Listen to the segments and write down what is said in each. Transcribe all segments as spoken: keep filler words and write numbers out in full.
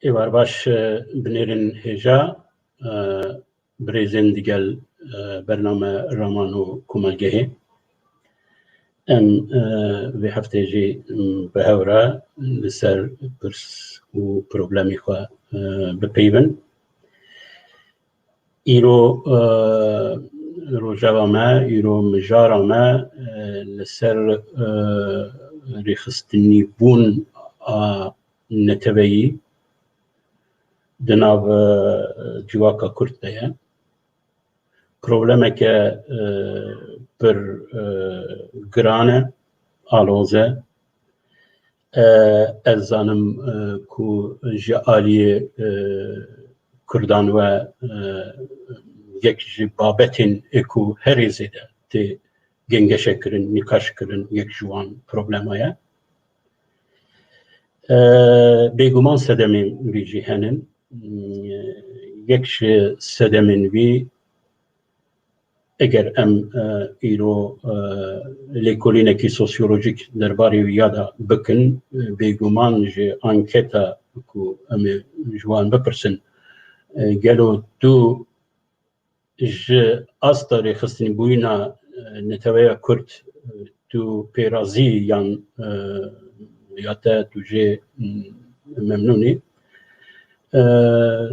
Êvar baş, e, binêrin hêja, e, birêzên digel, e, bername Raman û Komelgehê. Em, e, vê heftê jî, m, bi hev re li ser pirs û problemê xwe, e, bipeyivin. Îro, e, rojeva me, îro mijara me, e, li ser, e, rêxistinîbûn a neteweyî di nav, e, civaka Kurd de ye. Problemeke, e, pir, e, giran e, aloz e. E, ez zanim, e, ku ji aliyê, e, Kurdan ve, e, yek ji babetên ê ku herê zêde tê gengeşe kirin, nîqaş kirin, yek ji wan problema ye. E, bêguman sedemên vî jî henin. Yek ji sedemên vî, eger em, e, îro, e, lêkolînekî sosyolojîk derbarê wî ya de bikin, e, bêguman ji anketa ku em ê ji wan bipirsin, e, gelo tu ji asta rêxistinîbûyîna, e, neteweya Kurd, e, tu pê razî yan, e, ya te tu jê, m, memnûn î. E,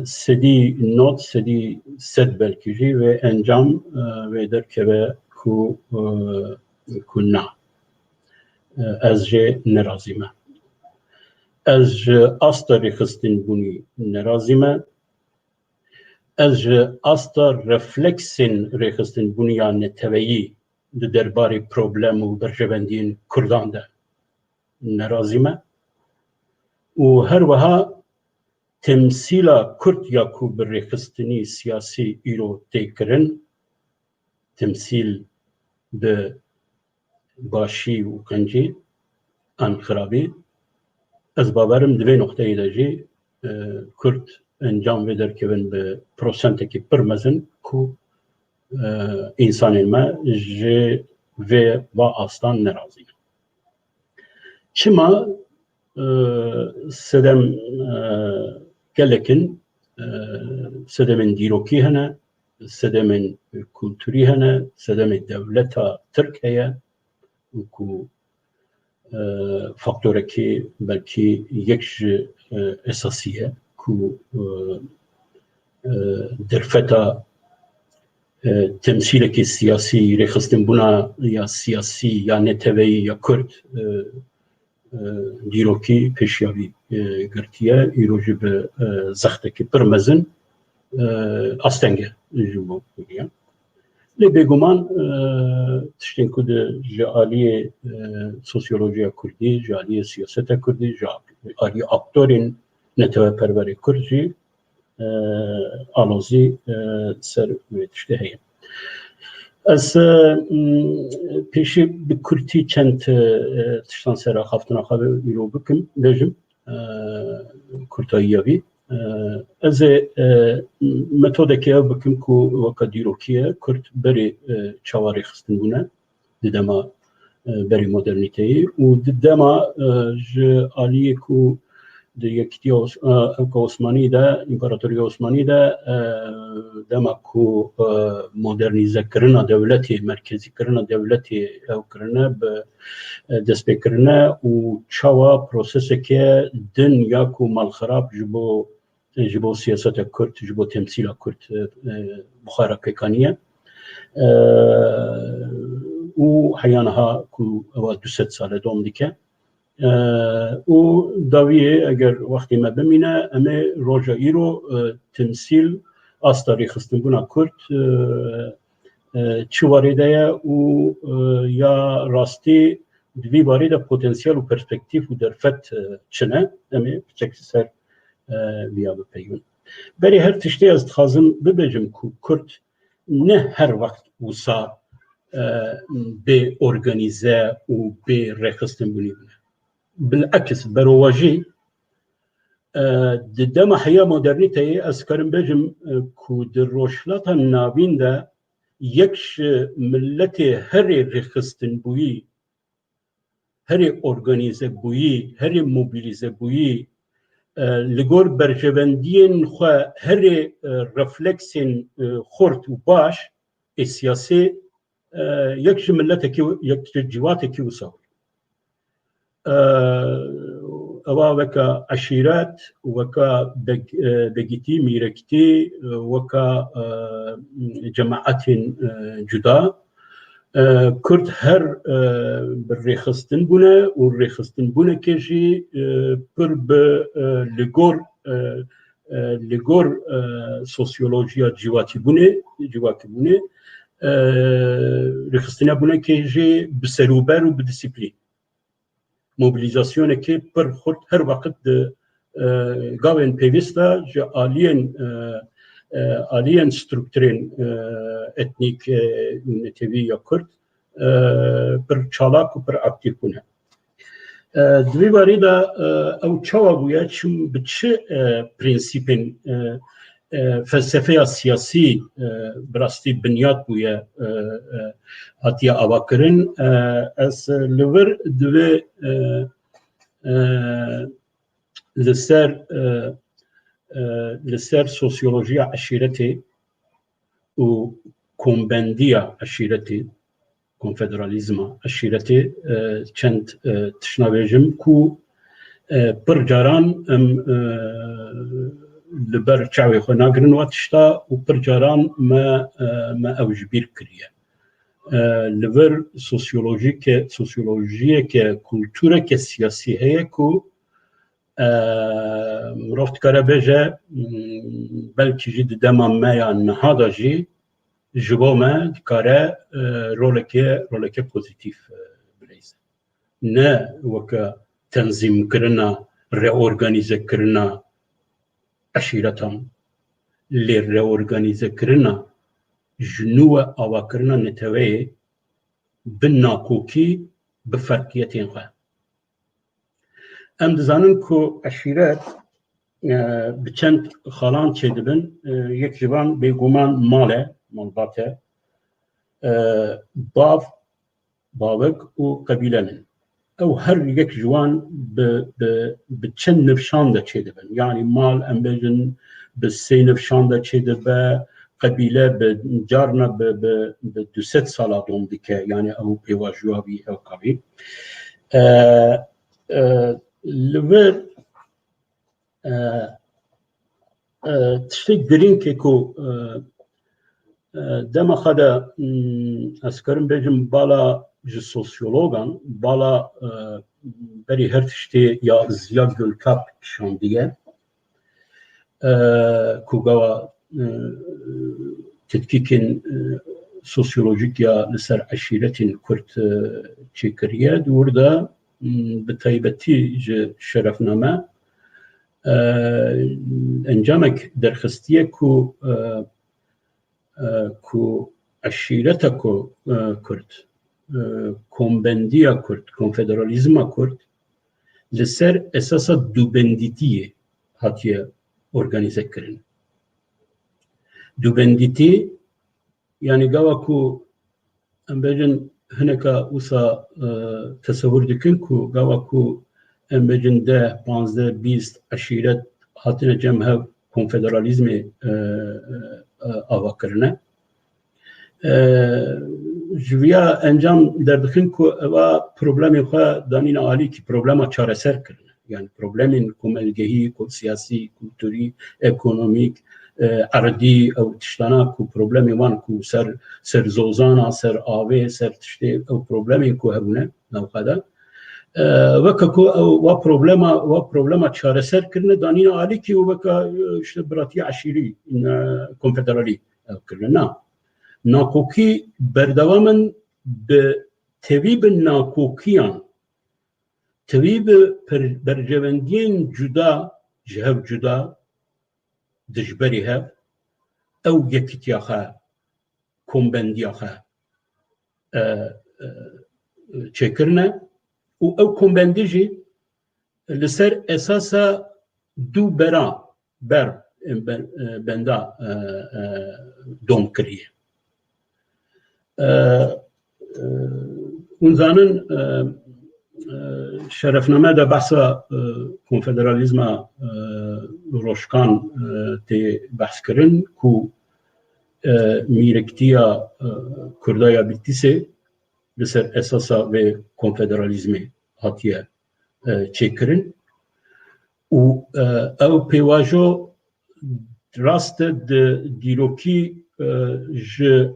sedî nod, sedî sed belkî jî vê encam, e, vê derkeve ku, e, ku na. E, ez jê nerazî me. Ez ji asta rêxistinbûnî nerazî me. Ez ji asta refleksên rêxistinbûnê ya neteweyî di derbarê problem û berjewendiyên Kurdan de nerazî me û her wiha temsîla Kurd ya ku bi rêxistinî siyasî îro tê kirin, temsîl bi başî û qencî an xirabî. Ez bawerim di vê noqteyê de jî, e, Kurd encam vê derkevin bi prosentekî pir mezin ku, e, însanên me ji vê va astan nerazî ne. Çima? E, sedem, e, gelek in, e, sedemên dîrokî hene, sedemên kulturî hene, sedemê dewleta Tirk heye, ku, e, faktorekî belkî yek ji, e, esasî ye ku, e, e, derfeta, e, temsîlekî siyasî, rêxistinbûna ya siyasî ya neteweyî ya Kurd, e, e, dîrokî pêşiya vî, e, girtiye, îro jî bi, e, zextekî pir mezin, e, asteng e ji bo Kurdiyan. Lê bêguman, e, tiştên ku di ji aliyê, e, sosyolojiya Kurdî, ji aliyê siyaseta Kurdî, ji aliyê aktorên neteweperwerê Kurd jî, e, alozî, e, ser wê tiştê heye. Ez, e, m, pêşî bi kurtî çend, e, tiştan ser axaftina xwe îro bikim, bêjim, e, kurtayiya vî. E, ez ê, e, metodekê ew bikim ku weke dîrokî ye, Kurd berê, e, çawa rêxistin bûne, di dema, e, berî modernîteyê û di dema, e, ji aliyê ku di Yekîtiya Os-, e, Ewka Osmanî de, Împaratoriya Osmanî de, e, dema ku, e, modernîzekirina dewletê, merkezîkirina dewletê ew kirine, bi, e, destpêkirine û çawa proseseke din ya ku malxirab ji bo ji bo siyaseta Kurd, ji bo temsîla Kurd, e, e, bi xwe re pêk aniye. E, û heya niha ku ewa du sed sal e dom dike. E, û dawiyê, eger wextê me bimîne, em ê roja îro, e, temsîl, asta rêxistinbûna Kurd, e, e, çi warê de ye û, e, ya rastî Di vî barî de potansiyel û perspektîf û derfet, e, çi ne? Em ê piçek li ser, e, viya bipeyivin. Berê her tiştê ez dixwazim bibêjim ku Kurd ne her wext wisa, e, bê organîze û bê rêxistinbûnî bûne. Bileks, berowajî, e, di dema heya modernîteyê ez karim bêjim, e, ku di Rojhilata Navîn de yek ji miletê herê rêxistinbûyî, herê organîzebûyî, herê mobilîzebûyî, e, li gor berjewendiyên xwe herê, e, refleksên, e, xurt û baş ê siyasî, e, yek ji miletekî, yek ji ciwatekî wisa bû. E, ewa weke eşîret, weke beg-, e, begîtî, mîrekîtî, e, weke, e, cemaetên, e, cuda, e, Kurd her, e, bi rêxistin bûne û rêxistinbûnekê jî, e, pir bi, e, li gor, e, e, li gor, e, sosyolojiya civakîbûnê, civakîbûnê, e, rêxistinebûnekê jî bi serûber û bi disiplîn. Mobilîzasyonekê pir xurt her weqt di, e, gavên pêwîst de ji aliyên, e, e, aliyên strukturên, e, etnîk, e, û netewî ya Kurd, e, pir çalak û pir aktîf bûne. E, di vî barî de, e, ew çawa bûye, çim bi çi, e, prensîpên, e, e, felsefeya siyasî, e, bi rastî binyat bûye, e, e, hatiye avakirin. E, ez li vir divê, e, e, li ser, e, e, li ser sosyolojiya eşîretê û kombendiya eşîretê, konfederalîzma eşîretê, e, çend, e, tişna bêjim ku, e, pir caran em, e, li ber çavê xwe nagirin wa tişta û pir caran me, e, me ew ji bîr kiriye. E, li vir sosyolojîke, sosyolojiyeke, kultureke siyasî heye ku, e, mirov dikare bêje, m, belkî jî di dema me ya niha de jî ji bo me dikare, e, roleke, roleke pozîtîf, e, bileyze. Ne weke tenzîmkirina, reorganîzekirina eşîretan, lê reorganîzekirina ji nû ve avakirina neteweyê bi nakokî, bi ferqiyetên xwe. Em dizanin ku eşîret, e, bi çend xalan çêdibin. E, yek ji van bêguman mal e, malbat e. E, bav, bavik û qebîle ne. Ew her yek ji wan bi, bi, bi çend nifşan de çêdibin. Yanî mal, em bêjin, bi sê nifşan de çêdibe, qebîle bi carna bi, bi, bi du sed sala dom dike. Yanî ew pêvajoya wî ew qavî. E, e, li vir, e, e, tiştê girîngê ku, e, e, dema xwe de, mm, ez karim bêjim bala ji sosyologan, bala, e, berî her tiştê ya Ziya Gulkap şandiye. E, ku gava, e, tetkîkên, e, sosyolojîk ya li ser eşîretên Kurd, e, çêkiriye. Di wir de, m, bi taybetî ji Şerefname, e, encamek derxistiye ku, e, e, ku eşîreta ku, e, Kurd, e, kombendiya Kurd, konfederalîzma Kurd li ser esasa dubendîtiyê hatiye organîze kirin. Dubendîtî, yanî gava ku em bêjin hineka wisa, e, tesewir dikin ku gava ku em bêjin deh, panzdeh, bîst eşîret hatine cem hev konfederalîzmê, e, e, ava kirine. E, ji viya encam derdixin ku eva problemê xwe danîne alî ki problema çareser kirine. Yani problemên komelgehî, ku-, siyasî, kulturî, ekonomîk, e, erdî, ew tiştana ku problemê wan ku ser, ser zozana, ser avê, ser tiştê, ew problemên ku hebûne navxwe de. E, weke ku ew wa problema, wa problema çareser kirine, danîne alî ki û weke, e, işte biratiya eşîrî, e, konfederalî ew kirine. Na. Nakokî berdewam in bi tevî bi nakokiyan Tevî bi berjewendiyên cuda ji hev cuda dijberî hev ew yekîtiya xwe, kombendiya xwe çêkirine û ew kombendî jî li ser esasa du bera ber benda dom kiriye. Hûn zanin, şerefname de behsa konfederalîzma rojkan tê behs kirin ku mîriktiya Kurda ya Bitlisê li ser esasa vê konfederalîzmê hatiye çêkirin û ew pêvajo rast e di dîrokî ji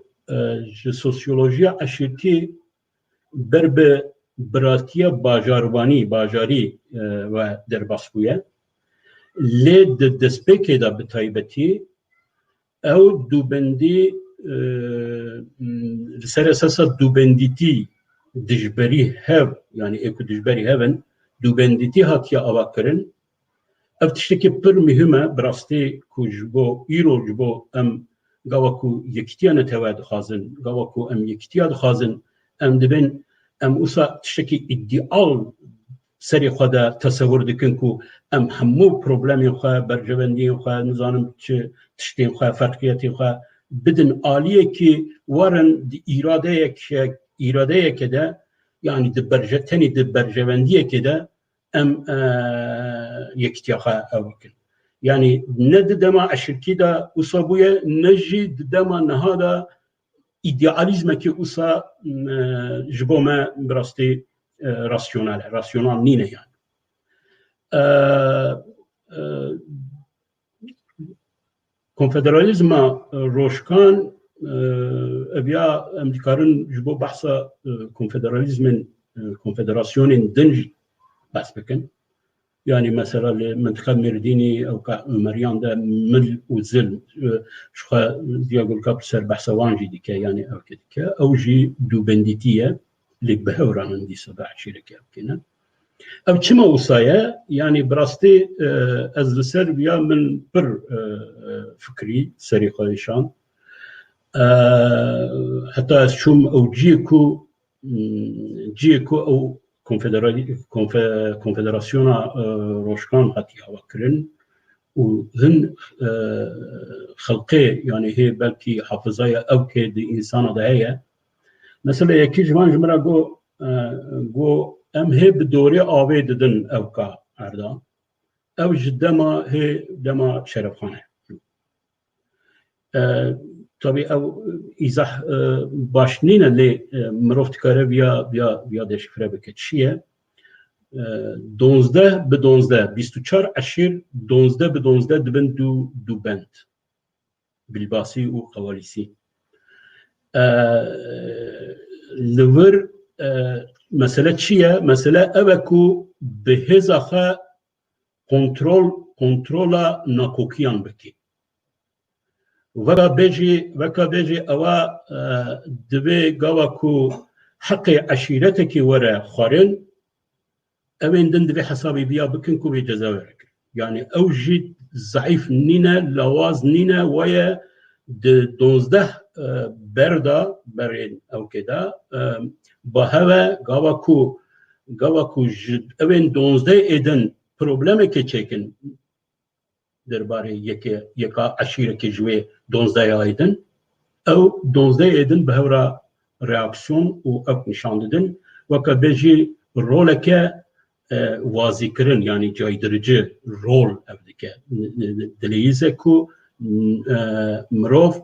ji sosyolojiya eşîrtî ber bi biratiya bajarvanî, bajarî ve derbas bûye. Lê di destpêkê de bi taybetî ew dubendî li ser esasa dubendîtî dijberî hev, yanî ê ku dijberî hev in, dubendîtî hatiye avakirin. Ev tiştekî pir muhim e, bi rastî ku ji bo îro, ji bo em gava ku yekîtiya netewe dixwazin, gava ku em yekîtiya dixwazin, em dibên em wisa tiştekî îdeal serê xwe de tesewir dikin ku em hemû problemên xwe, berjewendiyên xwe, nizanim çi tiştên xwe, ferqiyetên xwe bidin aliyekî werin di îradeyek, îradeyeke de, yanî di berje-, tenê di berjewendiyekê de em yekîtiya xwe ew bikin. Yanî ne di dema eşîrtî de wisa bûye, ne jî di dema niha de îdealîzmekî wisa ji bo me bi rastî rasyonel e, rasyonel nîne yani. Konfederalîzma rojkan, ev ya em dikarin ji bo behsa konfederalîzmên, konfederasyonên din jî behs bikin. Yanî mesela li mintiqa Mêrdînî, ewka Umeriyan de mil û zil, ji xwe Ziya Gulkap li ser behsa wan jî dike, yanî ewke dike. Ew jî dûbendîtî ye, lê bi hev re in dîsa bi eşîrekê ew kêne. Ev çima wisa ye? Yanî bi rastî ez li ser viya min pir fikrî serê xwe êşand. Heta ez çûm ew ciyê ku ciyê ku ew konfederasyona rojkan hatiye avakirin û hin xelqê, yanî hê belkî hafizaya ewkê di însana de heye. Mesela yekî ji van ji min re got, got, em hê bi dorê avê didin ewka erda. Ew ji dema hê dema Şerefxan e. E, tabî ew îzah, e, baş nîne, lê, e, mirov dikare viya, viya, viya deşifre bike. Çi ye? E, donzdeh bi donzdeh, bîst û çar eşîr, donzdeh bi donzdeh dibin du, du bend. Bilbasî û Qewalîsî. E, li vir, e, mesele çi ye? Mesele ev e ku bi hêza xwe kontrol, kontrola nakokiyan bikî. Weka bêjî, weka bêjî ewa, e, divê gava ku heqê eşîretekî were xwarin, ew ên din divê hesabî viya bikin ku vê ceza were kirin. Yanî ew jî zeîf nîne, lawaz nîne, waye di donzdeh, e, ber de, berên ewkê de, e, ba hev e, gava ku, gava ku ji ew ên donzdeh ê din problemekê çêkin, derbarê yekê, yeka eşîrekê ji wê donzdeh ya êdin, ew donzdeh êdin bi hev re reaksiyon û ewk nîşan didin. Weke bêjî roleke, e, wazîkirin, yanî caydirici rol ev dike. Dileyîze ku, e, mirov,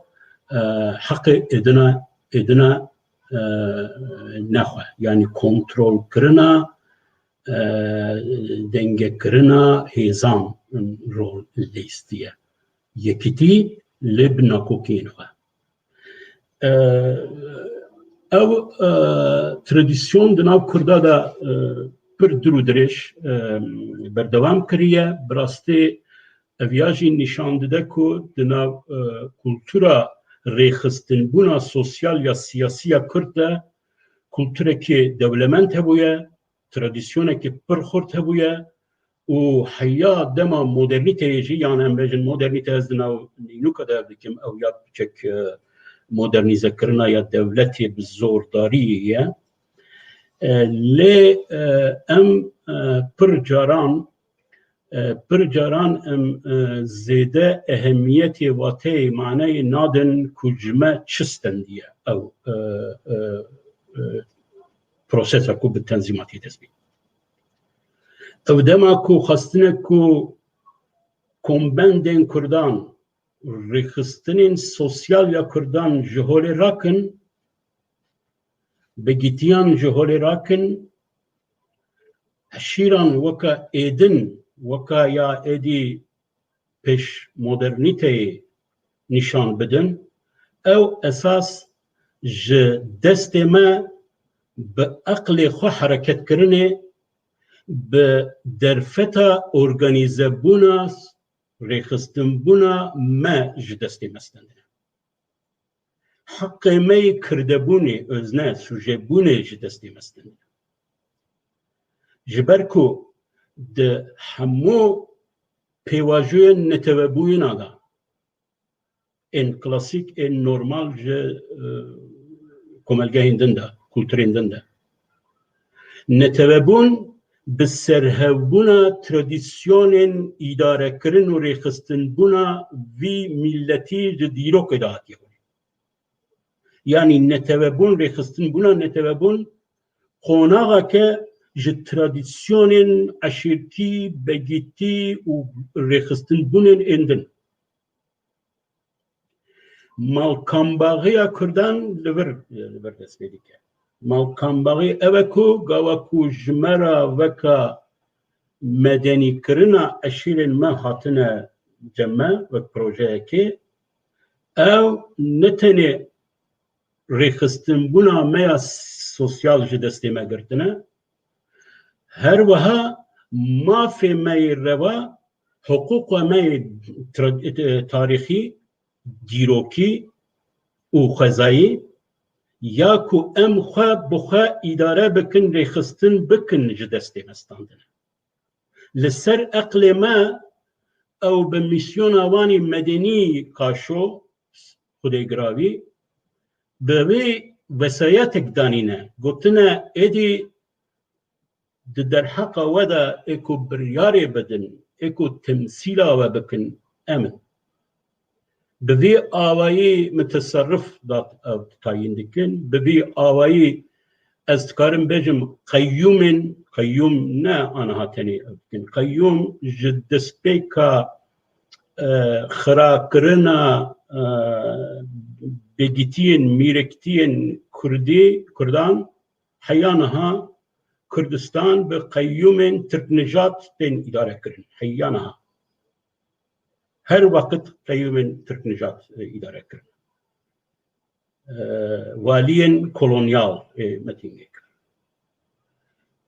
e, heqê êdina, êdina, e, nexwe, yanî kontrolkirina e, dengekirina hêzan rol lîstiye. Yekîtî lê bi nakokiyên xwe. E, ew, e, tradisyon di nav Kurda de, e, pir dûr û dirêj, e, berdewam kiriye. Bi rastî ev ya jî nîşan dide ku di nav, e, kultura rêxistinbûna sosyal ya siyasî ya Kurd de kulturekî dewlemend hebûye, tradisyonekî pir xurt hebûye û heya dema modernîteyê jî, yan em bêjin modernîte, ez di nav nînûka de ev dikim, ew ya piçek, e, modernîzekirina ya dewletê bi zordariyê ye. E, lê, e, em, e, pir caran, e, pir caran em, e, zêde ehemiyetê, wateyê, maneyê nadin ku ji me çi stendiye ew, e, e, e, prosesa ku bi tenzîmatî dest pê. Ew dema ku xwestine ku kombendên Kurdan, rêxistinên sosyal ya Kurdan ji holê rakin, bi gîtiyan ji holê rakin, eşîran weka êdin, weka ya êdî pêş modernîteyê nîşan bidin, ew esas ji destê me bi eqlê xwe hereketkirinê, bi derfeta organîzebûna, rêxistinbûna me ji destê me stendine. Heqê me yê kirdebûnê, özne, sujebûnê ji destê me stendine. Ji ber ku di hemû pêvajoyên netewebûyîna de, ên klasîk, ên normal ji, e, komelgehên din de, kulturên din de, netewebûn bi serhevbûna tradisyonên îdarekirin û rêxistinbûna vî miletî ji dîrokê de hatiye hûn. Yanî netewebûn, rêxistinbûna netewebûn qonaxeke ji tradisyonên eşîrtî, begîtî û rêxistinbûnên ên din. Malkambaxiya Kurdan li vir, li vir dest pê dike. Malkambaxî ew e ku gava ku ji me re weka medenîkirina eşîrên me hatine cem me wek projeyekê, ew ne tenê rêxistinbûna me ya sosyal ji destê me girtine, her wiha mafê me yê reva, hiqûqa me yê tra-, e, tarîxî, dîrokî û xwezayî ya ku em xwe bi xwe îdare bikin, rêxistin bikin ji destê me standine. Li ser eqlê me ew bi mîsyona wanî medenî kaşo, Xwedê giravî, bi vê wesayetek danîne, gotine êdî di derheqa we de ê ku biryarê bidin, ê ku temsîla we bikin, em in. Bi vî awayî min teserruf dat ew tayîn dikin, bi vî awayî ez dikarim bêjim qeyyûmên, qeyyûm ne aniha tenê ew dikin, qeyyûm ji destpêka, e, xirakirina, e, bêgîtiyên, mîrektiyên Kurdî, Kurdan, heya niha Kurdistan bi qeyyûmên Tirknijad tên îdare kirin. Heya niha. Her weqt qeyyûmên Tirknijad, e, îdare kirin. E, waliyên kolonyal, e, me tîngê kir.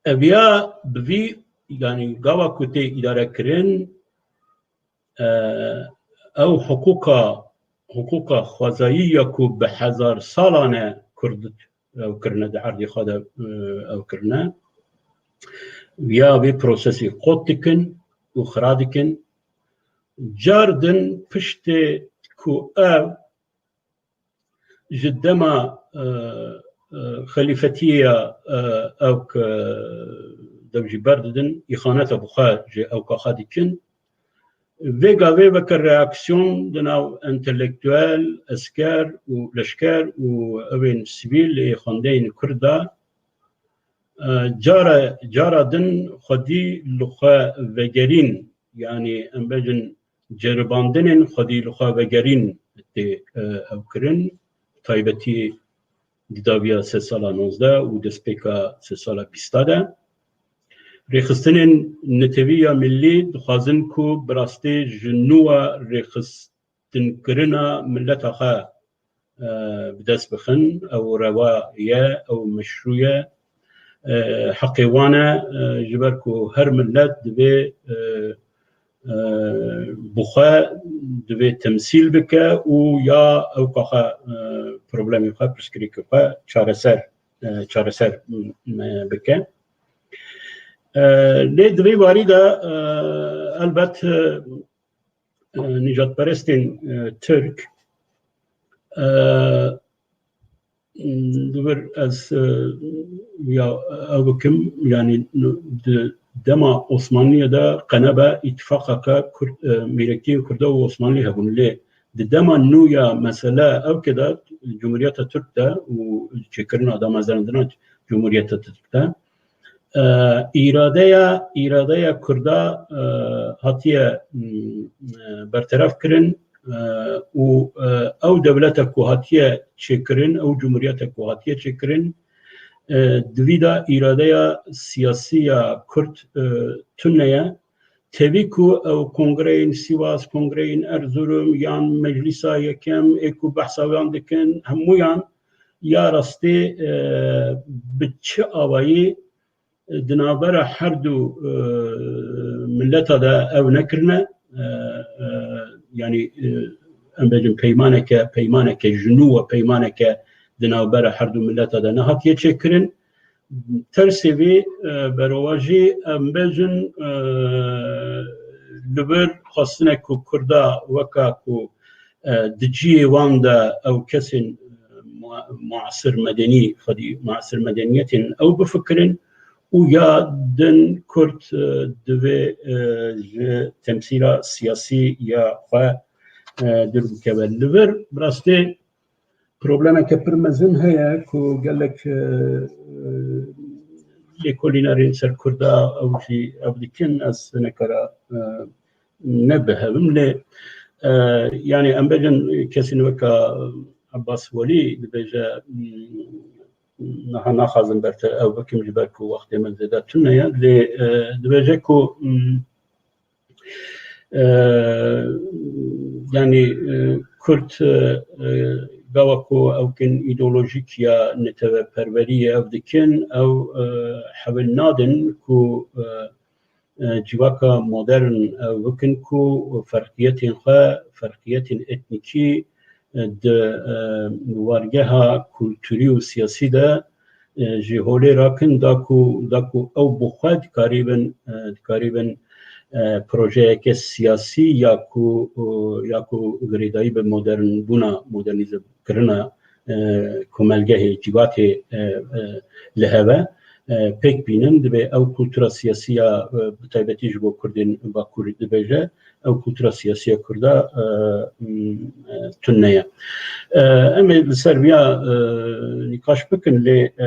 Ev ya bi vî, yanî gava ku tê îdare kirin, e, ew hiqûqa, hiqûqa xwezayî ya ku bi hezar salan e Kurd ew kirine, di erdê xwe de, e, ew kirine. Ya vê prosesê qot dikin û xira dikin. Car din piştê ku ev ji dema, e, e, xelîfetiyê ya, e, ewk, e, dev jî berdidin, îxaneta bi xwe ji ewka xwe dikin. Vê gavê veke reaksiyon di nav entelektuel, esker û leşker û ewên sivîl ê xwendeyên Kurd de, e, cara, cara din xwedî li xwe vegerîn, yanî em bêjin ceribandinên xwedî li xwe vegerîn tê, e, ew kirin, taybetî di dawiya sê sala nozdeh û destpêka sê sala bîsta de. Rêxistinên netewî ya millî dixwazin ku bi rastî ji nû ve rêxistinkirina mileta xwe, e, bi dest bixin. Ew rewa ye, ew meşrû ye. E, heqê wan e, e, ji ber ku her milet divê, e, e, bi xwe divê temsîl bike û ya ewka xwe, e, problemê xwe, pirsgirêkê xwe çareser, e, çareser, e, bike. E, lê di vê warî de, e, elbet, e, nîjadperestên, e, Tirk, e, li vir ez, e, ya ew bikim, yanî di dema Osmanliyê de qenebe îtifaqeke Kurd, e, mêrekiyên Kurda û Osmanlî hebûn. Lê di dema nû ya mesele ewkê de, Cumhuriyeta Tirk de û çêkirina, damezrandina Cumhuriyeta Tirk de, e, îradeya, îradeya Kurda, e, hatiye, m, e, berteref kirin, e, û, e, ew dewlete ku hatiye çêkirin, ew cumhuriyete ku hatiye çêkirin, e, di vî de îradeya siyasî ya Kurd, e, tune ye. Tevî ku ew kongreyên Sîwas, kongreyên Erzurum yan Meclîsa Yekem ê ku behsa wan dikin, hemûyan ya rastî, e, bi çi awayî, e, di navbera her du, e, mileta de ew nekirine, e, e, yanî, e, em bêjin peymaneke, peymaneke ji nû we peymaneke di navbera her du mileta de nehatiye çêkirin. Tersê vî, e, berovajî em bêjin, e, li vir xwestine ku Kurda weka ku, e, di cihê wan de ew kesên, e, mua-, muasir medenî, xwedî muasir medeniyetên ew bifikirin û ya din Kurd, e, divê, e, ji temsîla siyasî ya xwe, e, dûr bikeve. Li vir bi rastî problemeke pir mezin heye ku gelek, e, e, lêkolînerên ser Kurda ew jî ev dikin, ez nekara, e, nebihevim, lê, e, yanî em bêjin kesên weka Abbas Welî dibêje, m, niha naxwazim ber te ew bikim ji ber ku wextê min zêde tune ye, lê, e, dibêje ku, m, e, yanî, e, Kurd, e, e, gava ku ew kin îdeolojîk ya neteweperweriyê ew dikin, ew, e, hewil nadin ku, e, e, civaka modern, e, bikin ku ferqiyetên xwe, ferqiyetên etnîkî, e, di, e, wargeha kulturî û siyasî de, e, ji holê rakin, da ku, da ku ew bi xwe dikarîbin, e, dikarîbin, e, projeyeke siyasî ya ku, e, ya ku girêdayî bi modernbûna, modernîze kirina, e, komelgehê, cîvatê, e, e, li heve, e, pêk bînin, divê ew kultura siyasî ya, e, bi taybetî ji bo Kurdên Bakurî dibêje, ew kultura siyasî ya Kurda, e, m, e, tune ye. E, em ê li ser viya, e, nîqaş bikin, lê, e,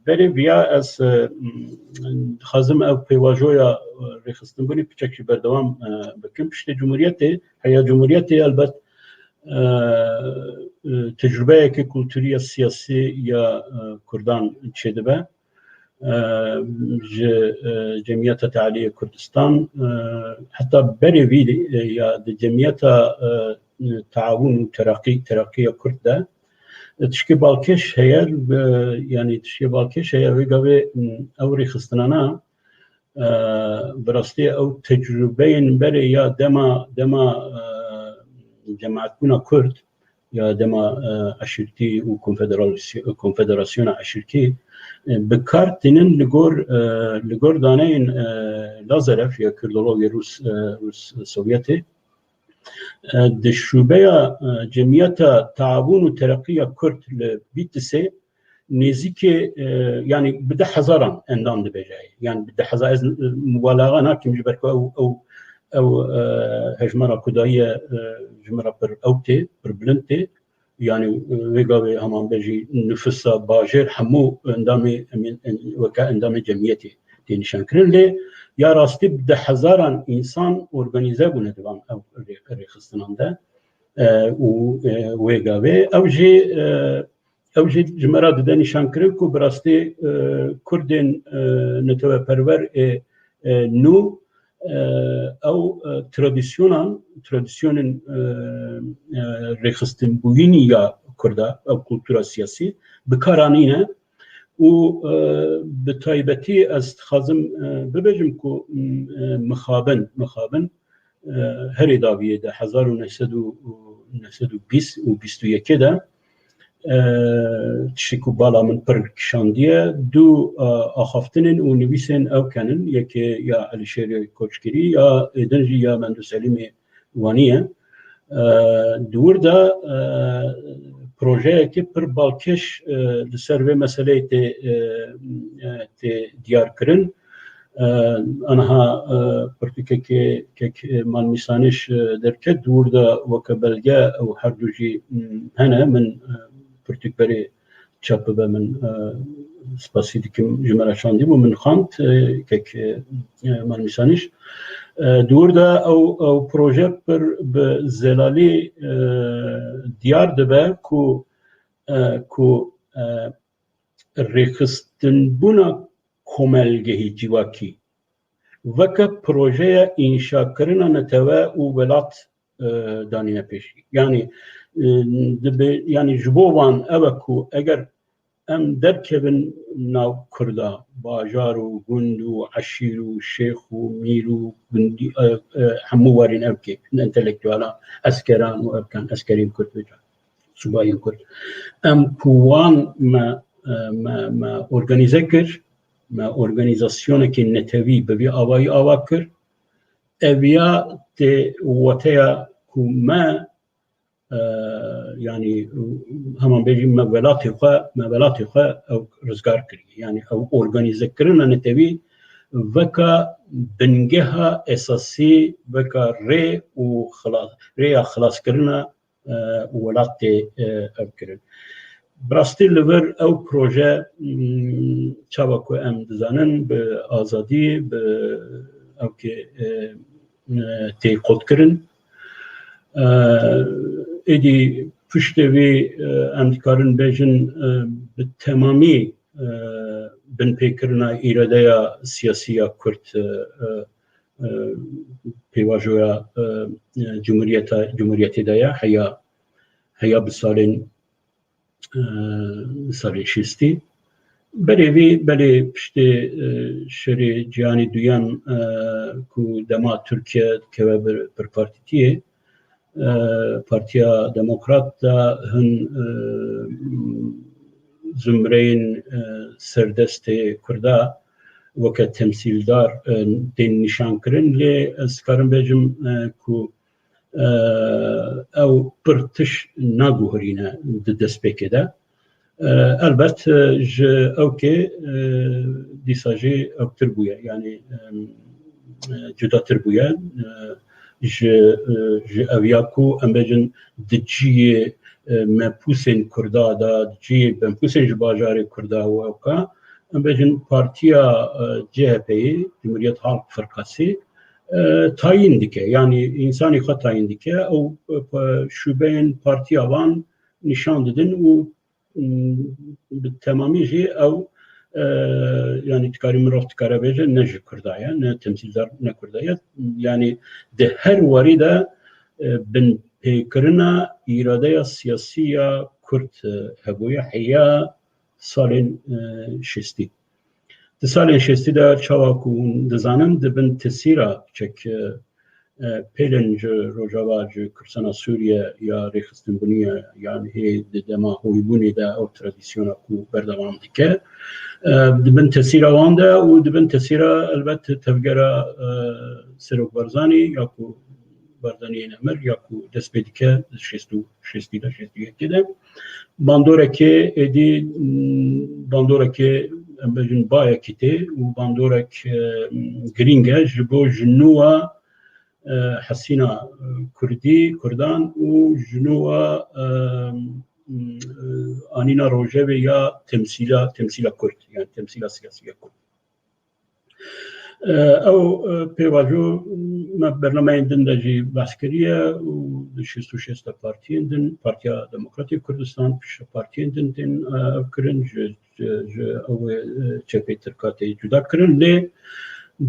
berê viya ez, e, m, dixwazim ev pêvajoya, e, rêxistinbûnê piçek jî berdewam, e, bikim. Piştê Cumhuriyetê, heya Cumhuriyetê elbet, e, e, tecrubeyeke kulturî ya siyasî ya, e, Kurdan çêdibe. E, ji, e, Cemiyeta Tealiyê Kurdistan, e, heta berê vî, e, ya di Cemiyeta, e, Teawun û Teraqî, Teraqîya Kurd de, e, tişkê balkêş heye, e, yanî tişkê balkêş heye, vê gavê, m, ew rêxistinana, e, bi rastî ew tecrubeyên berê ya dema, dema, e, cemaetbûna Kurd ya dema, e, eşîrtî û konfederasy-, konfederasyona eşîrtî, e, bi kar tînin li gor, e, li gor daneyên, e, Lazarev ya kurdologê Rûs, e, Rûs Sovyetê. E, di şubeya, e, Cemiyeta Teawun û Teraqîya Kurd li Bîtisê nêzîkê, e, yanî bi deh hezaran endam dibêje. Yanî bi deh hezar, ez, e, mubalaxa nakim ji ber ku ew, ew, ew, e, hejmara ku daye, e, ji min re pir ew tê, pir bilind tê. Yanî, e, vê gavê heman be jî nifisa bajêr hemû endamê, em ên, en-, weke endamê cemiyetê tê nîşankirin. Lê ya rastî bi deh hezaran însan organîze bûne di van ew rê-, rêxistinan de. E, û, e, wê gavê ew jî, e, ew jî ji me re dide nîşankirin ku bi rastî, e, Kurdên, e, neteweperwer ê, e, nû, e, ew, e, tradisyonan, tradisyonên, e, e, rêxistinbûyînî ya Kurda, ew kultura siyasî bi kar anîne û, e, bi taybetî ez dixwazim, e, bibêjim ku, m, e, mixabin, mixabin, e, herê dawiyê de hezar û neh sed û, neh sed û bîst û bîst û yekê de, E, tiştê ku bala min pir kişandiye, du, e, axaftinên û nivîsên ew kenin, yekê ya Elîşêrê Koçgirî, ya êdin jî ya Mendo Selîmê Wanî ye. E, di wir de, e, projeyekê pir balkêş, e, li ser vê meseleyê tê, e, e, tê diyar kirin. E, aniha, e, pirtûkekê kek, e, Malmîsanîş, e, derket, di wir de weke belge ew her du jî, m, hene. Min, e, pirtûk berê çap bibe, min, e, spasî dikim ji me re şandî bû, min xwend, e, kek, e, e, Malmîsanîş. E, di wir de ew, ew proje pir bi zelalî, e, diyar dibe ku, e, ku, e, rêxistinbûna komelgehî civakî weke projeya înşakirina netewe û welat, e, danîne pêşî. Yanî, e, dibe, yanî ji bo wan ew e ku eger em derkevin nav Kurda, bajar û gund û eşîr û şêx û mîr û gundî, e, e, hemû warîn ev kê, entelektuelan, eskeran û ev kan, eskerên Kurd vêca, subayên Kurd. Em ku wan me, e, me, me organîze kir, me organîzasyonekê netewî bi vî awayî ava kir, eviya tê wateya ku me, e, yanî heman bêjî me welatê xwe, me welatê xwe ew rizgar kiriye. Yanî ew organîzekirina netewî veka bingeha esasî, veka rê û xila-, rêya xilaskirina, e, welat tê, e, ev kirin. Bi rastî li vir ew proje, mm, çawa ku em dizanin, bi azadî, bi ew kê, e, e, tê qotkirin. E, êdî piştê vî, e, em dikarin bêjin, e, bi temamî, e, binpêkirina îradeya siyasî ya Kurd, e, e, e, pêvajoya, e, e, cumhuriyeta, cumhuriyetê de ye, heya, heya bi salên, e, salên şêstî. Berê vî, belê piştê, e, şerê cîhanê duyem, e, ku dema Tirkiye dikeve bir, bir partîtiyê, e, Partiya Demokrat de hin, e, zumreyên, e, serdestê Kurda weke temsîldar, e, tên nîşan kirin. Lê ez karim bêjim, e, ku, e, ew pir tişt naguherîne di destpêkê de. E, elbet, e, ji ew kê, e, dîsa jî ewtir bûye, yanî, e, e, cudatir bûye. E, ji, e, ji eviya ku em bêjin di cihê, e, mepûsên Kurda de, di cihê mepûsên ji bajarê Kurda û ewka, em bêjin partiya, e, C H P'yê, Cumhuriyet Halk Fırkası, e, tayîn dike. Yanî însanê xwe tayîn dike. Ew, e, şûbeyên partiya wan nîşan didin û, m, bi temamî jî ew, e, yanî dikarî mirov dikare bêje ne ji Kurda ye, ne temsîldar ne Kurda ye. Yanî di her warî de, e, binpêkirina îradeya siyasî ya Kurd, e, hebûye heya salên, e, şêstî. Di salên şêstî de çawa ku hûn dizanin, di bin tesîra çek, e, e, pêlên ji Rojava, ji Kurdistana Sûriye ya rêxistinbûnî ye, yan hê di dema hoybûnê de ew tradisyona ku berdewam dike. E, di bin tesîra wan de û di bin tesîra elbet tevgera, e, Serok Barzanî ya ku Barzanî yê nemir ya ku dest pê dike di şêst û, şêstî de, şêst û yekê de. Bandorekê êdî, m, bandorekê, em bêjin bayekî tê û bandorek, e, girîng e ji bo ji nû wa, e, hesîna, e, Kurdî, Kurdan û ji nû wa, e, m, e, anîna rojevê ya temsîla, temsîla Kurd, yani temsîla siyasî ya Kurd. E, ew, e, pêvajo me bernameyên din de jî behs kiriye û di şêst û şêst de partiyên din, Partiya Demokratîk Kurdistan, piştre partiyên din tên, e, ev kirin, ji, ji, ji ew, e, çepê Tirka tê cuda kirin. Lê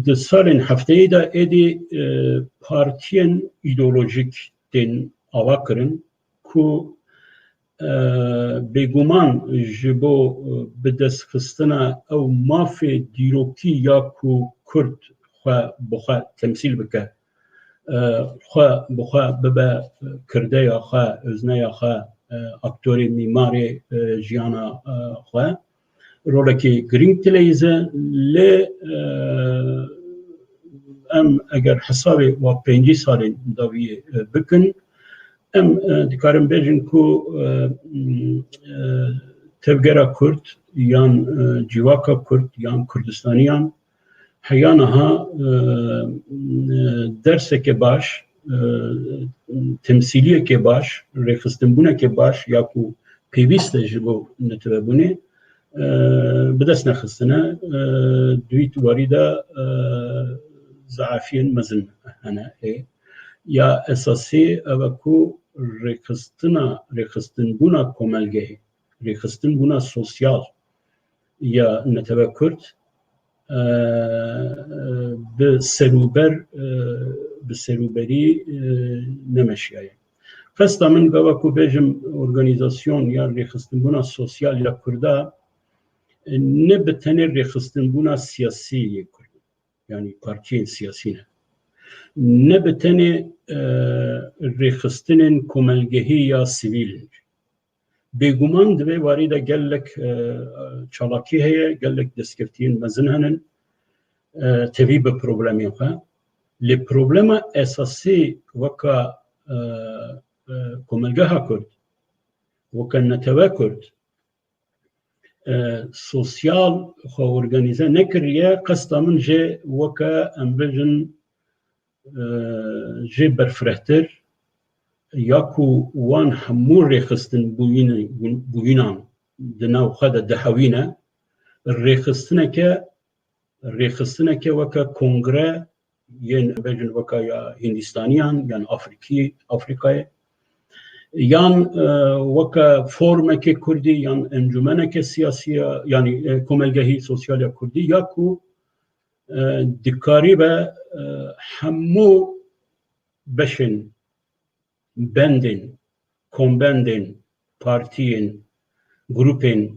di salên hefteyê de êdî, e, partiyên îdeolojîk tên ava kirin ku, e, bêguman ji bo, e, bidestxistina ew mafê dîrokî ya ku Kurd xwe bi xwe temsîl bike, e, xwe bi xwe bibe kirdeya xwe, ozneya xwe, aktorê, mîmarê e, jiyana e, xwe. Rolekî girîng dileyîze, lê e, em eger hesabê wa pêncî salên dawiyê e, bikin, em e, dikarin bêjin ku e, e, tevgera Kurd yan e, civaka Kurd yan Kurdistaniyan heya niha e, e, derseke baş, e, temsîliyeke baş, rêxistinbûneke baş ya ku pêwîst e ji bo netewebûnê, e, bi dest nexistine. E, di wî warî de e, zeafiyên mezin hene. Ê, ya esasî ev e ku rêxistina, rêxistinbûna komelgehê, rêxistinbûna sosyal ya netewe Kurd e, bi serûber, e, bi serûberî e, nemeşiyaye. Qesta min gava ku bêjim organîzasyon ya rêxistinbûna sosyal ya Kurda e, ne bi tenê rêxistinbûna siyasî yê Kurd, yanî partiyên siyasî ne. Ne bi tenê e, rêxistinên komelgehî ya sivîl in. Bêguman di vê warî de gelek e, çalakî heye, gelek destkeftiyên mezin henin, e, tevî bi problemên xwe. Lê problema esasî weka e, e, komelgeha Kurd, weke netewe Kurd, e, sosyal xwe organîze nekiriye, qesta min jê weke em bêjin e, jê berfirehtir ya ku wan hemû rêxistin bûyîn-, bûyînan di nav xwe de dihewîne, rêxistineke, rêxistineke weke kongre yên bêjin weke ya Hindistaniyan yan Afrikî, Afrikayê, yan e, weke formeke Kurdî yan encûmeneke siyasî ya, yanî e, komelgehî sosyal ya Kurdî ya ku e, dikaribe e, hemû beşên, bendên, kombendên, partiyên, grûpên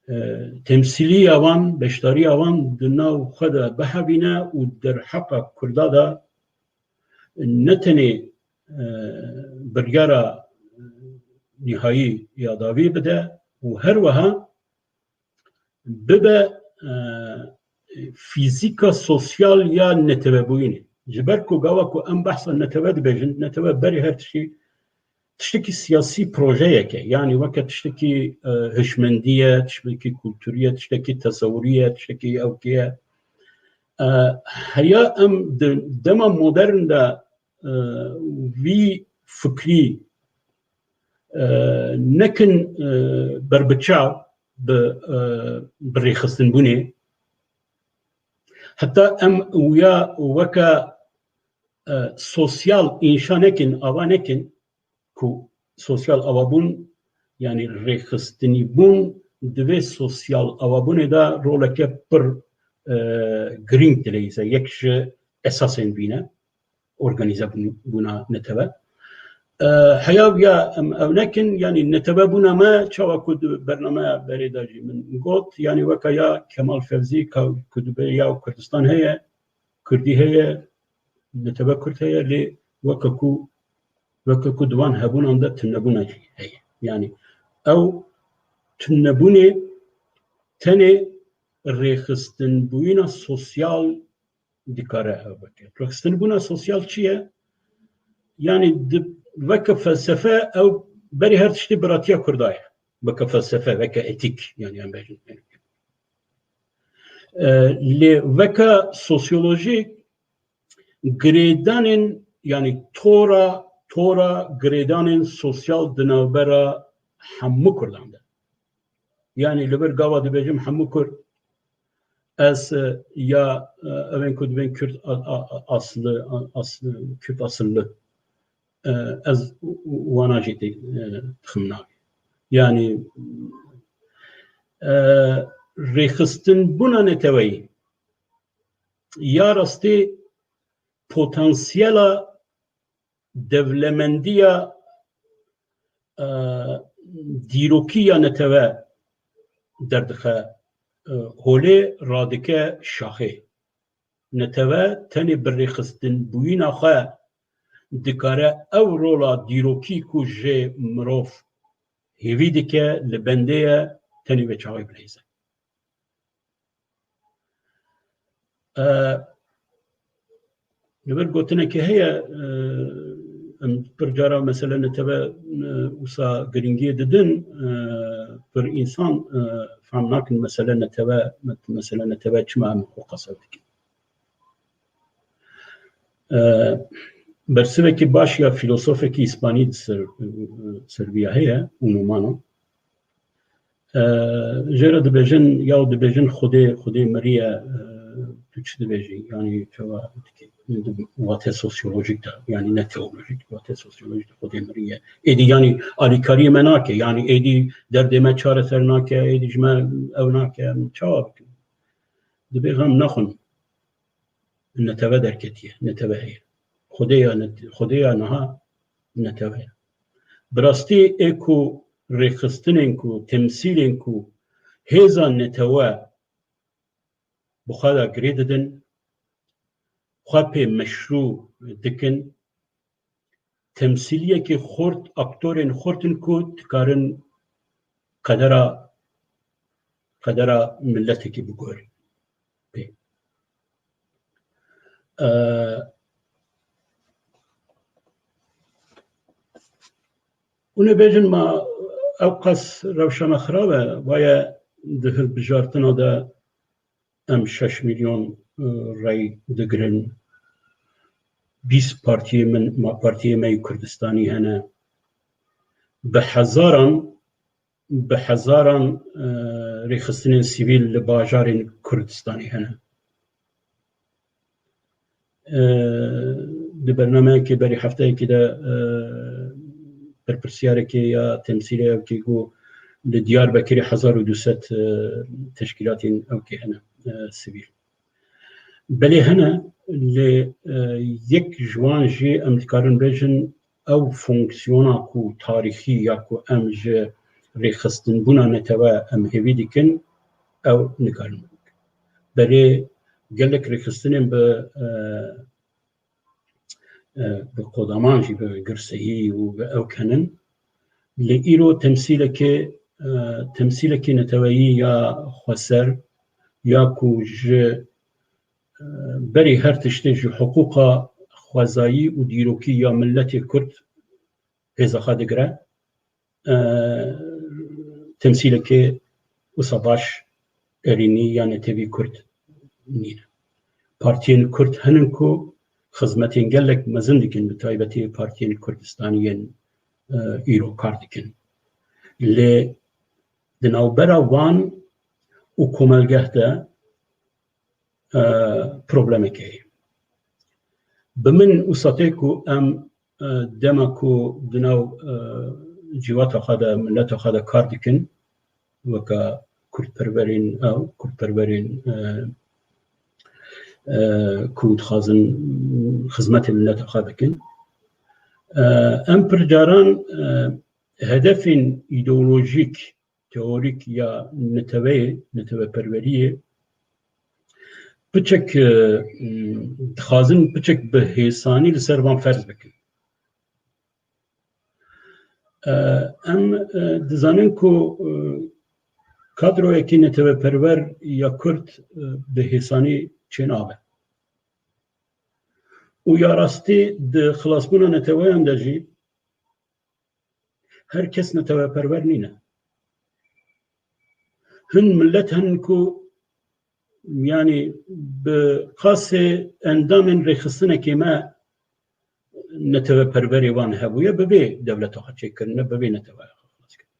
e, temsîliya wan, beşdariya wan di nav xwe de bihevîne û derheqa Kurda de ne tenê e, biryara nihayî ya dawî bide û her wiha bibe e, fîzîka sosyal ya netewebûyînê. Ji ber ku gava ku em behsa netewe dibêjin, netewe berî her tiştî tiştekî siyasî projeyek e. Yanî weke tiştekî e, hişmendî ye, tiştekî kulturî ye, tiştekî tesewurî ye, tiştekî ewkê ye. E, heya em di dema modern de e, vî fikrî e, nekin e, berbiçav bi, e, bi rêxistinbûnê. Heta em wîya weke e, sosyal înşa nekin, ava nekin ku sosyal avabûn, yanî rêxistinîbûn di vê sosyal avabûnê de roleke pir e, girîng dileyîze, yek ji esasên vî ne. Organîze bûn-, bûna netewe. E, heya ya em ew nekin, yanî netewe bûna me, çawa ku di bernameya berê de jî min got, yanî weka ya Kemal Fevzî ka-, ku dibê ya Kurdistan heye, Kurdî heye, netewe Kurd heye, lê weke ku, weke ku di wan hebûnan de tunebûna jî heye. Yanî ew tunebûnê tenê rêxistinbûyîna sosyal dikare ew bike. Rêxistinbûna sosyal çi ye? Yanî di, weke felsefe ew berî her tiştî biratiya Kurda ye. Weke felsefe, weke etîk, yanî em bêjin. E, lê weke sosyolojîk girêdanên, yanî tora, tora girêdanên sosyal di navbera hemû Kurdan de. Yanî li vir gava dibêjim hemû Kurd, ez e, ya e, evên ku dibên Kurd a, a, a, asli, a, asli, Kurd asıllı, e, ez wana jî tê e, dixim navê. Yanî e, rêxistinbûna neteweyî ya rastî potansiyela dewlemendiya e, dîrokî ya netewe derdixe e, holê, radike şaxê. Netewe tenê bi rêxistinbûyîna xwe dikare ew rola dîrokî ku jê mirov hêvî dike, li bendê ye, tenê vê çaxê bileyze. E, li vir gotinekê heye, e, em pir cara mesele netewe, e, wisa giringiyê didin, e, pir însan, e, fehm nakin mesele netewe, mesele netewe çima em xwe qesew dikin. E, bersivekî baş ya filosofekî îspanî di ser, ser viya heye, Uno Mano. E, jê re dibêjin, yaw dibêjin Xwedê, Xwedê miriye, e, tu çi dibêjî? Yanî çawa dikî? Wate sosyolojîk de, yanî ne teolojîk, wate sosyolojîk de Xwedê miriye. Êdî yanî alîkariyê me nake, yanî êdî derdê me çareser nake, êdî ji me ew nake, çawa bikin? Dibê em nexwin. Netewe derketiye, netewe heye. Xwedê ya net-, Xwedê ya niha netewe ye. Bi rastî ê ku rêxistinên ku, temsîlên ku hêza netewe bi xwe de girê didin, xwe pê meşrû dikin, temsîliyekî xurt, aktorên xurt in ku dikarin qedera, qedera miletekî biguherin pê. E, hûn ê bêjin, ma ew qas rewşa me xirab e, vaye di hilbijartina de em şeş milyon, e, rey digirin. Bîst partiyê min, ma partiyê me yê Kurdistanî hene. Bi hezaran, bi hezaran, e, rêxistinên sivîl li bajarên Kurdistanê hene. E, di bernameyekê berî hefteyekê de, e, berpirsiyareke ya temsîlê ewkê got, li Diyarbekirê hezar û du sed, e, teşkîlatên ewkê hene, e, sivîl. Belê hene, lê, e, yek ji wan jî em dikarin bêjin, ew fonksiyona ku tarîxî ya ku em ji rêxistinbûna netewe em hêvî dikin, ew nikarin bikin. Belê gelek rêxistinên bi, e, e, bi qodaman jî, bi girseyî û bi ewk henin. Lê îro temsîlekê, e, temsîlekê neteweyî ya xweser ya ku ji, e, berî her tiştê ji hiqûqa xwezayî û dîrokî ya miletê Kurd hêza xwe digire, e, temsîlekê wisa baş, erênî ya netewî Kurd nîne. Partiyên Kurd henin ku xizmetên gelek mezin dikin, bi taybetî partiyên Kurdistanî yên, e, îro kar dikin. Lê di navbera wan û komelgeh de, e, problemek heye. Bi min wisa tê ku em, e, dema ku di nav, e, civata xwe de, mileta xwe de kar dikin, weke kurdperwerên ew, kurdperwerên, e, e, ku dixwazin xizmetê mileta xwe bikin. E, em pir caran, e, hedefên îdeolojîk teorîk ya neteweyê, neteweperweriyê, piçek, e, dixwazin piçek bi hêsanî li ser van ferz bikin. E, em, e, dizanin ku, e, kadroyekî neteweperwer ya Kurd, e, bi hêsanî çênabe. Û ya rastî di xilasbûna neteweyan de jî her kes neteweperwer nîne. Hin milet henin ku, yanî, bi qasê endamên rêxistinekê me neteweperwerê wan hebûye, bi vê dewleta xwe çêkirine, bi vê neteweya xwe xilas kirine.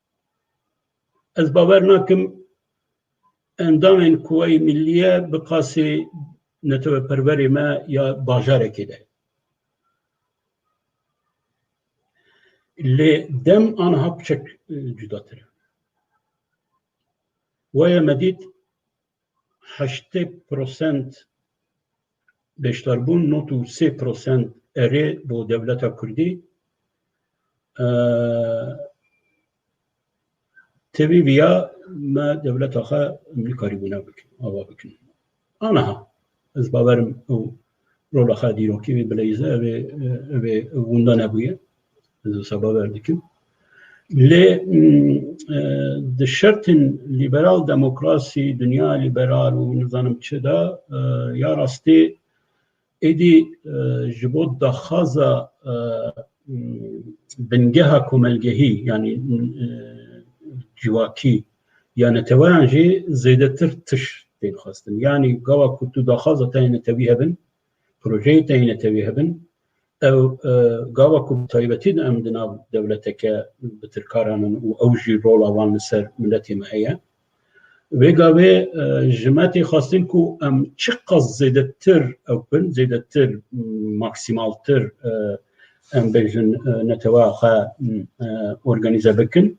Ez bawer nakim endamên Kuweyê Millî ye bi qasê neteweperwerê me ya bajarekê de. Lê dem aniha piçek, e, cudatir e. Waya me dît heştê prosent beşdarbûn, nod û sê prosent erê bo dewleta Kurdî. E, tevî viya me dewleta xwe em nikarîbûne bikin, ava bikin. Aniha ez bawerim ew rola xwe dîrokî wê bileyze, ev ê, ev ê winda nebûye. Ez wisa bawer dikim. Lê, mm, e, di şertên lîberal demokrasî, dinya lîberal û nizanim çi de, e, ya rastî êdî, e, ji bo daxwaza, e, mm, bingeha komelgehî, yanî, mm, e, civakî ya neteweyan jî zêdetir tişt tên xwestin. Yanî gava ku tu daxwaza te yê netewî hebin, projeyê te yê netewî hebin, ew, e, gava ku bi taybetî de em di nav dewleteke bi tirkaran in û ew jî rola wan li ser miletê me heye. Vê gavê, e, ji me tê xwestin ku em çiqas zêdetir ew bin, zêdetir, m, maksimaltir, e, em bêjin, e, netewa xwe, m, e, organîze bikin.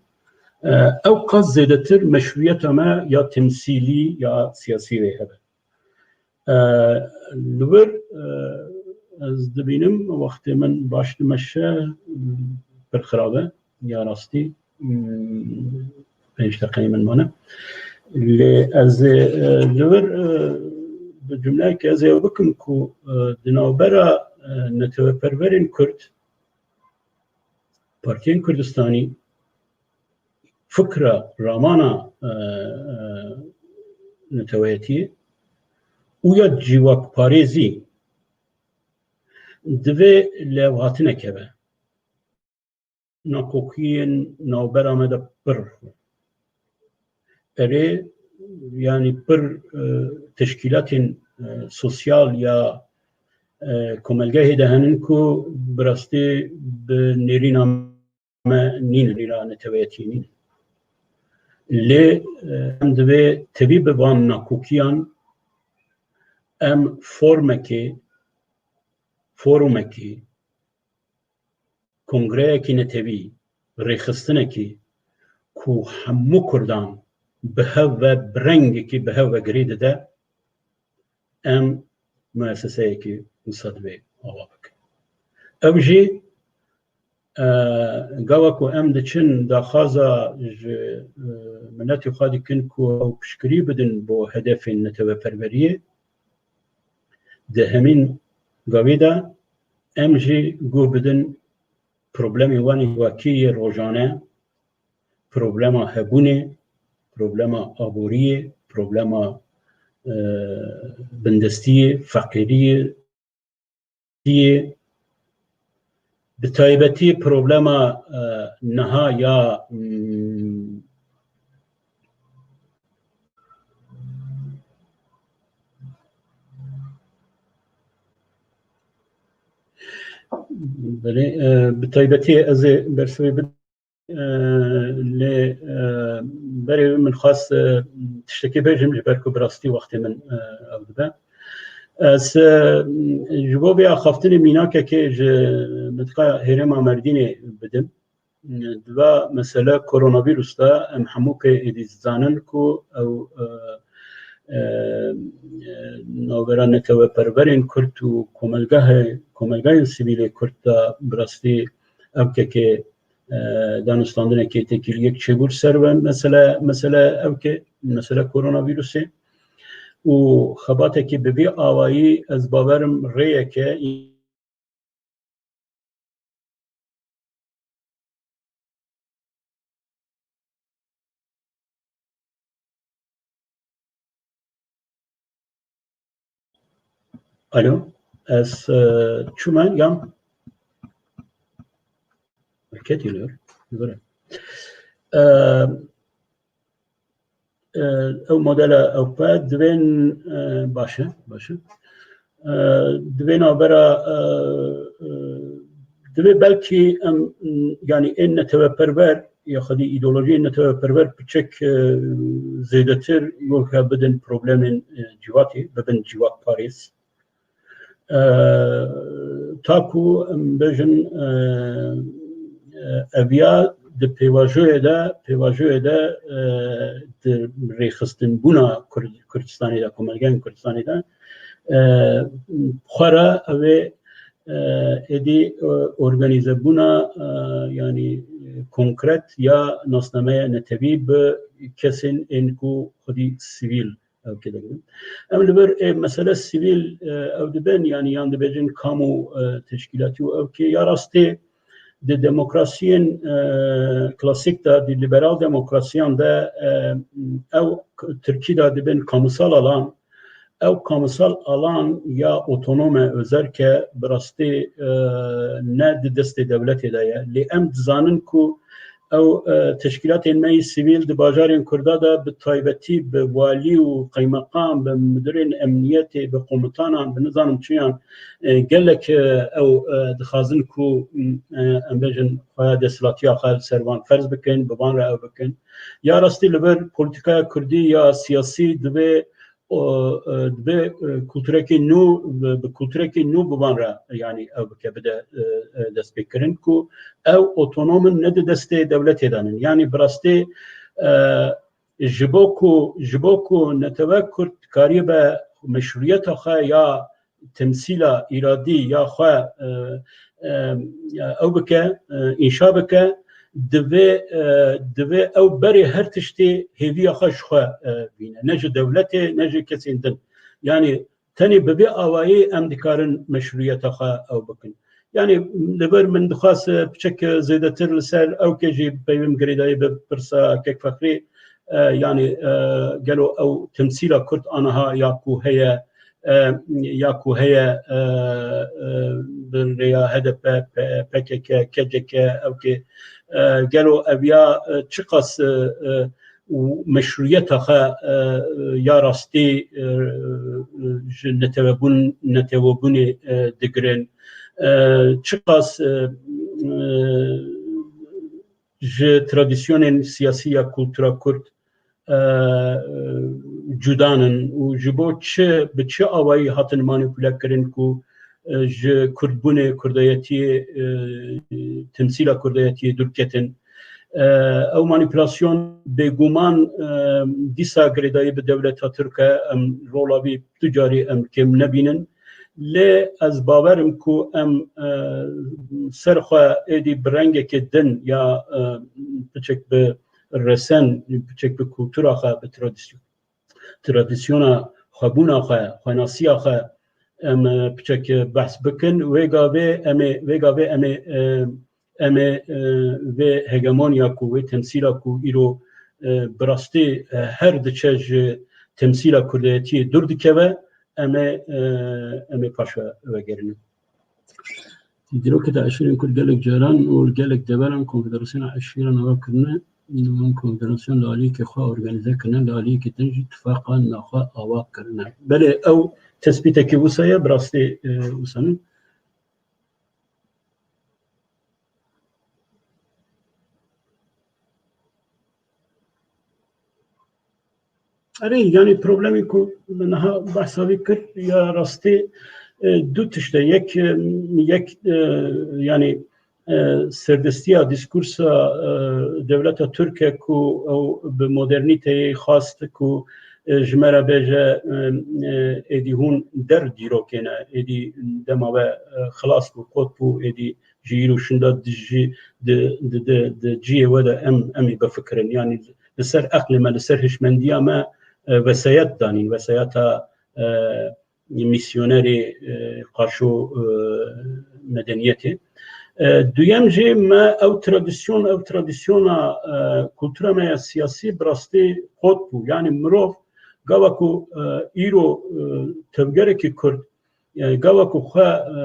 E, ew qas zêdetir meşrûyeta me ya temsîlî ya siyasî wê hebe. E, li vir, e, ez dibînim wextê min baş dimeşe, pir xirab e, ya rastî, hmm, pênc deqeyê min mane. Lê ez ê, e, li vir, e, bi cumleyekê ez ê ew bikim ku, e, di navbera, e, neteweperwerên Kurd, partiyên Kurdistanî, fikra, ramana, e, e, neteweyetiyê û ya civakparêzî divê lêvhatinek hebe. Nakokiyên navbera me de pir. Erê, yanî pir, e, teşkîlatên, e, sosyal ya, e, komelgehê de henin ku bi rastî bi nêrîna me nîn, nîna neteweyetî nîn. Lê, e, em divê tevî bi van nakokiyan em formekê, forumekî, kongreyekî netewî, rêxistinekî ku hemû Kurdan bi hev ve, bi rengekî bi hev ve girê dide, em muesseseyekî wisa divê ava bikin. Ew jî, e, gava ku em diçin daxwaza ji, e, miletê xwe dikin ku ew piştgirî bidin bo hedefên neteweperweriyê, di hemîn gavê de em jî guh bidin problemên wan ê civakî yê rojane, problema hebûnê, problema aboriyê, problema, e, bindestiyê, feqîriyê, yê, bi taybetî problema, e, niha ya, mm, belê, e, bi taybetî ez ê bersivê bidim. E, lê, e, berê min xwest, e, tiştekî bêjim, ji ber ku bi rastî wextê min, e, ew dibe. Ez, e, ji bo vê axaftinê mînakekê ji mintiqa herêma Merdînê bidim. Di va mesele koronavîrus de em hemû pê êdî dizanin ku ew, e, e, navbera neteweperwerên Kurd û komelgehê-, komelgehên sivîlê Kurd de bi rastî ew kekê e, danûstandinekê têkiliyek çêbû li ser ve mesele, mesele ew ke, mesele koronavîrusê û xebatekê bi vî awayî ez bawerim rêyeke Alo, ez, e, çûme yan? Hareket ediyor. Böyle. E, e, ew modela ew pe divên, e, baş e, baş e. E, divê navbera, e, e, divê belkî em, yanî ên neteweperwer ya xwedî îdeolojiyên neteweperwer piçek, e, zêdetir yol ke bidin problemên, e, civakê, bibin civakparêz. E, ta ku em bêjin, e, e, eviya di pêvajoyê de, pêvajoyê de, e, di rêxistinbûna Kurd-, Kurdistanê de, komelgehên Kurdistanê de, e, xwe re ew ê, e, êdî, e, organîzebûna, e, yanî konkret ya nasnameya netewî bi kesên ên ku xwedî sivîl ew kê digirin. Em li vir, e, mesele sivîl, e, ew dibin, yanî yan dibêjin kamu, e, teşkîlatî û ew kê ya rastê, Di demokrasiyên, e, klasîk de, di liberal demokrasiyan de, e, ew k-, Tirkî de dibin kamusal alan. Ew kamusal alan ya otonome, özerke, bi rastî, e, ne di destê dewletê de ye. Lê em dizanin ku ew, e, teşkîlatên me yî sivîl di bajarên Kurda de, bi taybetî bi walî û qeymeqam, bi mudirên emniyetê, bi komutanan, bi nizanim çiyan, e, gelek, e, ew, e, dixwazin ku, e, em bêjin, xwe desthilatiya xwe li ser van ferz bikin, bi van re ew bikin. Ya rastî li vir polîtîkaya kurdî ya siyasî divê, o, e, divê, e, kulturekî nû, bi, bi kulturekî nû bi van re, yanî ew bike, bide, e, e, destpêkirin ku ew otonom in, ne di destê dewletê de nin. Yanî bi rastî, e, ji bo ku, ji bo ku netewe kurd karibe meşrûyeta xwe ya temsîla îradî ya xwe, e, e, ew bike, e, înşa bike, divê, e, divê ew berê her tiştê hêviya xwe ji xwe, e, bîne. Ne ji dewletê, ne ji kesên din. Yanî tenê bi vê awayî em dikarin meşrûyeta xwe ew bikin. Yanî li vir min dixwast, e, piçek zêdetir li ser ew kê jî peyvim girêdayî bi pirsa kek Fexrî, e, yanî, e, gelo ew temsîla Kurd aniha ya ku heye, e, ya ku heye, e, e, bi rêya H D P, P-, P K K, K C K, ew kê, e, gelo ev ya, e, çiqas, e, e, û meşrûyeta xwe, e, ya rastî, e, ji netewebûn, netewebûnê, e, digirin. E, çiqas, e, e, ji tradisyonên siyasî ya kultura kurd, e, e, cuda nin û ji bo çi, bi çi awayî hatin manîpule kirin ku, e, ji kurdbûnê, kurdayetiyê, e, temsîla kurdayetiyê dûr ketin. E, ew manîpulasyon bêguman, e, dîsa girêdayî bi dewleta Tirk e, em rola vî du carî em kêm nebînin. Lê ez bawer im ku em, e, ser xwe êdî bi rengekê din ya, e, piçek bi resen, piçek bi kultura xwe, bi tradisyon, tradisyona xwebûna xwe, xwenasiya xwe em, e, piçek behs bikin. Wê gavê em ê, wê gavê em ê, e, em ê, e, vê hegemonya ku, wê temsîla ku îro, e, bi rastî, e, her diçe ji temsîla kurdayetiyê dûr dikeve, em ê, e, em ê paş ve vegerînin. Dîrokê de eşîrên Kurd gelek caran û li gelek deveran Konfederasyona Eşîran ava kirine, wan konfederasyon li aliyekî xwe organîze kirine, li aliyekî din jî tifaqa nexwe ava kirine. Belê ew tespîtekî wisa ye, bi rastî, e, wisa ne. Erê, yanî problemê ku min niha behsa wî kir, ya rastî, e, du tişt e. Yek, e, yek, e, yanî, e, serdestiya dîskursa, e, dewleta Tirk e ku ew bi modernîteyê xwest ku, e, ji me re bêje, e, e, êdî hûn der dîrokê ne, êdî dema we, e, xilas bû, qot bû, êdî ji îro şûnda di jî, di, di, di, di cihê we de em, em ê bifikirin. Yanî li ser eqlê me, li ser hişmendiya me, e, vesayet danîn, vesayeta, e, misyonerê, e, qarşo, e, medeniyetê. E, duyem jî me ew tradisyon, ew tradisyona, e, kultura me ya siyasî bi rastî qot bû. Yanî mirov gava ku, e, îro, e, tevgerekî Kurd, yanî gava ku xwe, e,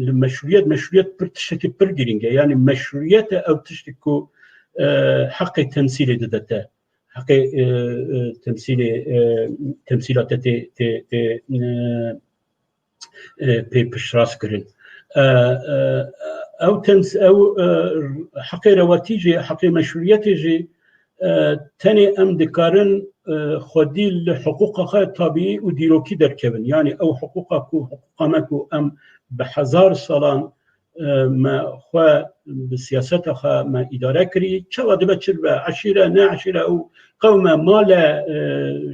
li meşrûyet, meşrûyet pir tiştekî pir girîng e. Yanî meşrûyet e ew tiştî ku, e, heqê temsîlê dide te. Heqê, e, e, temsîlê, e, temsîla te tê, tê, tê, e, e, pê piştrast kirin. E, e, ew tems-, ew, e, heqê rewatî jî, heqê meşrûyetê jî, e, tenê em dikarin, e, xwedî li hiqûqa xwe tabîî û dîrokî derkevin. Yanî ew hiqûqa ku, hiqûqa me ku em bi hezar salan, e, me xwe bi siyaseta xwe me îdare kirî. Çawa dibe çi dibe, eşîre, ne eşîre, ew qewm e, mal e, e,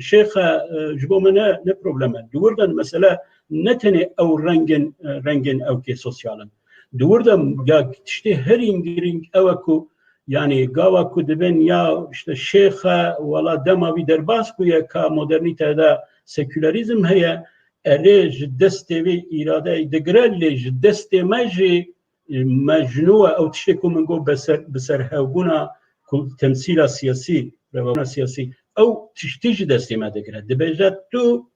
şêx e, e, ji bo me ne, ne problem e. Di wir de mesele ne tenê ew rengên, e, rengên ewkê sosyal in. Di wir de ya tiştê herî girîng ew e ku, yanî gava ku dibên ya işte şêx e, wela dema wî derbas bûye ka modernîte de sekülerîzm heye, erê ji destê wî îradeyê digire, lê ji destê me jî e, me ji nû ew tiştê ku min got beser, bi serhewbûna ku temsîla siyasî, revebûna siyasî, ew tiştî ji destê me digire. Dibêje tu,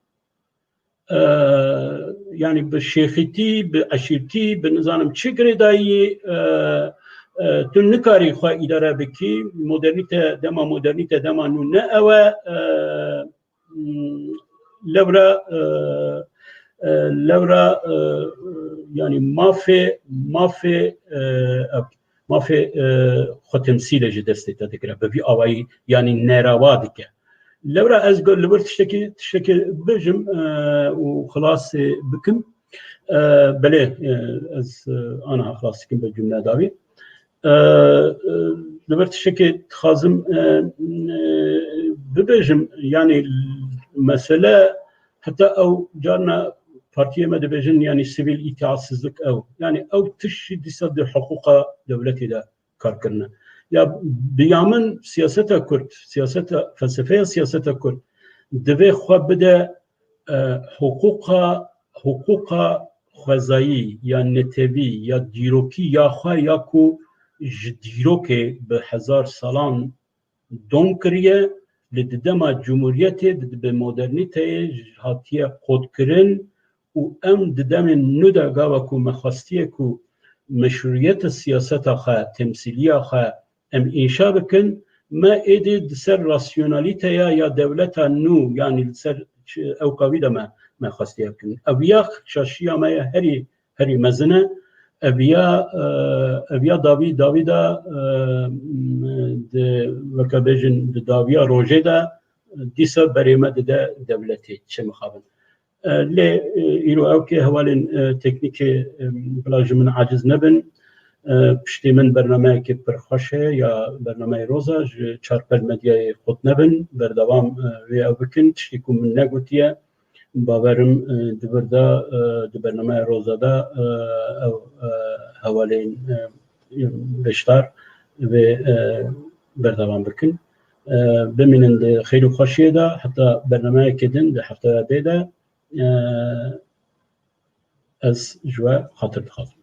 e, yanî bi şêxîtî, bi eşîrtî, bi nizanim çi girêdayî, e, e, tu nikarî xwe îdare bikî. Modernîte, dema modernîte, dema nû ne ew e, e, lewra, e, e, lewra, e, yanî mafê, mafê, e, ev, mafê, e, xwe temsîlê ji destê te digire. Bi vî awayî, yanî nerawa dike. Lewra ez go-, li wir tiştekî, tiştekî bijim, e, û xilasê bikim. E, belê, e, ez, e, ana xilas dikim bi cumle dawî. E, e, li vir tiştekê dixwazim, e, e, bibêjim, yanî mesele heta ew carna partiyê me dibêjin, yanî sivîl îtaatsizlik ew. Yanî ew tişt jî dîsa di hiqûqa dewletê de kar kirine. Ya bi ya min siyaseta Kurd, siyaseta, felsefeya siyaseta Kurd divê xwe bide, e, hiqûqa, hiqûqa xwezayî ya netewî ya dîrokî ya xwe ya ku ji dîrokê bi hezar salan dom kiriye, lê di dema cumhuriyetê di, bi modernîteyê hatiye qotkirin û em di demên nû de gava ku me xwestiye ku meşrûyeta siyaseta xwe, temsîliya xwe em înşa bikin, me êdî di ser rasyonalîteya ya dewleta nû, yanî li ser çi-, ewka wî de me, me xwestiye bikin. Ev ya şaşiya me ye herî, herî mezin e. Ev ya, e, ev ya dawî, dawî de, e, di, weke bêjin, di dawiya rojê de dîsa berê me dide dewletê, çi mixabin. E, lê, e, îro ew kê hevalên, e, teknîkê, e, bila ji min aciz nebin. E, piştî min bernameyekê pir xweş heye ya bernameyê Roza, ji Çarpel Medyayê qut nebin, berdewam, e, wê ew bikin. Tiştê ku min negotiye, bawerim, e, di vir de, e, di bernameya Roza de, e, ew, e, hevalên, e, beşdar vê, e, berdewam bikin. E, bimînin di xêr û xweşiyê de, heta bernameyekê din di hefteya dê de, e, ez ji we xatir dixwazim.